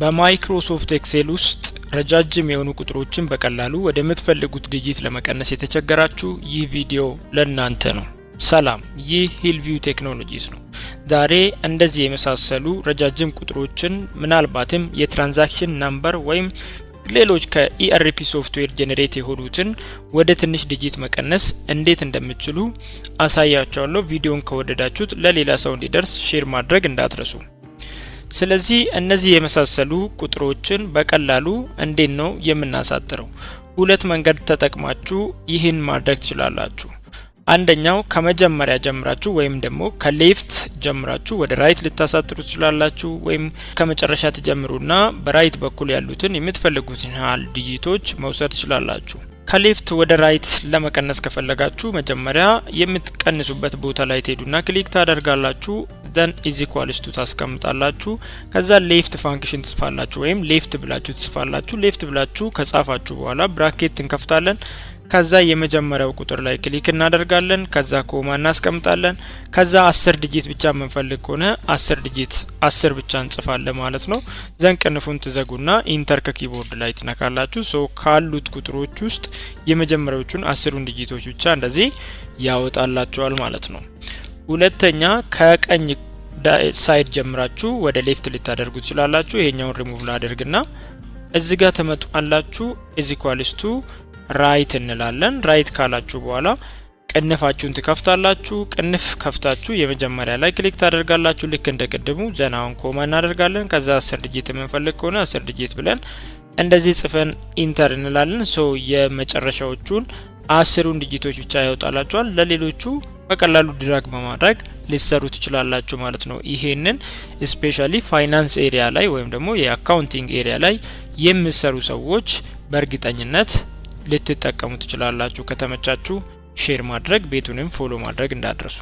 በ Microsoft Excel ውስጥ ረጃጅም የሆኑ ቁጥሮችን በቀላሉ ወደምትፈልጉት digit ለመቀነስ የተቸገራችሁ ይህ ቪዲዮ ለእናንተ ነው። ሰላም፣ ይህ Hillview Technologies ነው። ዛሬ እንደዚህ የመሳሰሉ ረጃጅም ቁጥሮችን ምናልባትም የ transaction number ወይም ሌሎች ከ ERP software generate የሆኑትን ወደ ትንሽ digit መቀነስ እንዴት እንደምትችሉ አሳያችኋለሁ። ቪዲዮን ከወደዳችሁት ለሌላ ሰው እንዲደርስ share ማድረግ እንዳትረሱ። ስለዚህ እነዚህ የመሳሰሉ ቁጥሮችን በቀላሉ እንዴት ነው የምናሳጥረው? ሁለት መንገድ ተጠቅማችሁ ይህን ማድረግ ትችላላችሁ። አንደኛው ከመጀመሪያ ጀምራችሁ ወይም ደግሞ ከ left ጀምራችሁ ወደ right ልታሳጥሩ ትችላላችሁ። ወይም ከመጨረሻ ትጀምሩና በ right በኩል ያሉትን የምትፈልጉትን ያህል digit ኦች መውሰድ ትችላላችሁ። ከ left ወደ right ለመቀነስ ከፈለጋችሁ መጀመሪያ የምትቀንሱበት ቦታ ላይ ትሄዱና click ታደርጋላችሁ። Then is equals to ታስቀምጣላችሁ። ከዛ left function ትጽፋላችሁ ወይም left ብላችሁ ትጽፋላችሁ። Left ብላችሁ ከጻፋችሁ በኋላ bracket እንከፍታለን። ከዛ የመጀመሪያው ቁጥር ላይ click እናደርጋለን። ከዛ comma እናስቀምጣለን። ከዛ 10 digit ብቻ የምንፈልግ ከሆነ 10 digit 10 ብቻ እንጽፋለን ማለት ነው። Then ቅንፉን ትዘጉና enter ከ keyboard ላይ ትነካላችሁ። So ካሉት ቁጥሮች ውስጥ የመጀመሪያዎቹን 10ሩን digit ኦች ብቻ እንደዚህ ያወጣላችኋል ማለት ነው። ሁለተኛ ከቀኝ side ጀምራችሁ ወደ left ልታደርጉ ትችላላችሁ። ይሄኛውን ሪሙቭ ላደርግና እዚህ ጋር ትመጣላችሁ። Is equals to right እንላለን። Right ካላችሁ በኋላ ቅንፋችሁን ትከፍታላችሁ። ቅንፍ ከፍታችሁ የመጀመሪያ ላይ click ታደርጋላችሁ። ልክ እንደ ቅድሙ then አሁን comma እናደርጋለን። ከዛ 10 digit የምንፈልግ ከሆነ 10 digit ብለን እንደዚህ ጽፈን enter እንላለን። So የመጨረሻዎቹን 10ሩን digit ኦች ብቻ ያወጣላችኋል። ለሌሎቹ በቀላሉ drag በማድረግ ልትሰሩ ትችላላችሁ ማለት ነው። ይሄንን especially finance area ላይ ወይም ደግሞ የ accounting area ላይ የምትሰሩ ሰዎች በእርግጠኝነት ልትጠቀሙ ትችላላችሁ። ከተመቻችሁ share ማድረግ፣ ቤቱንም follow ማድረግ እንዳትረሱ።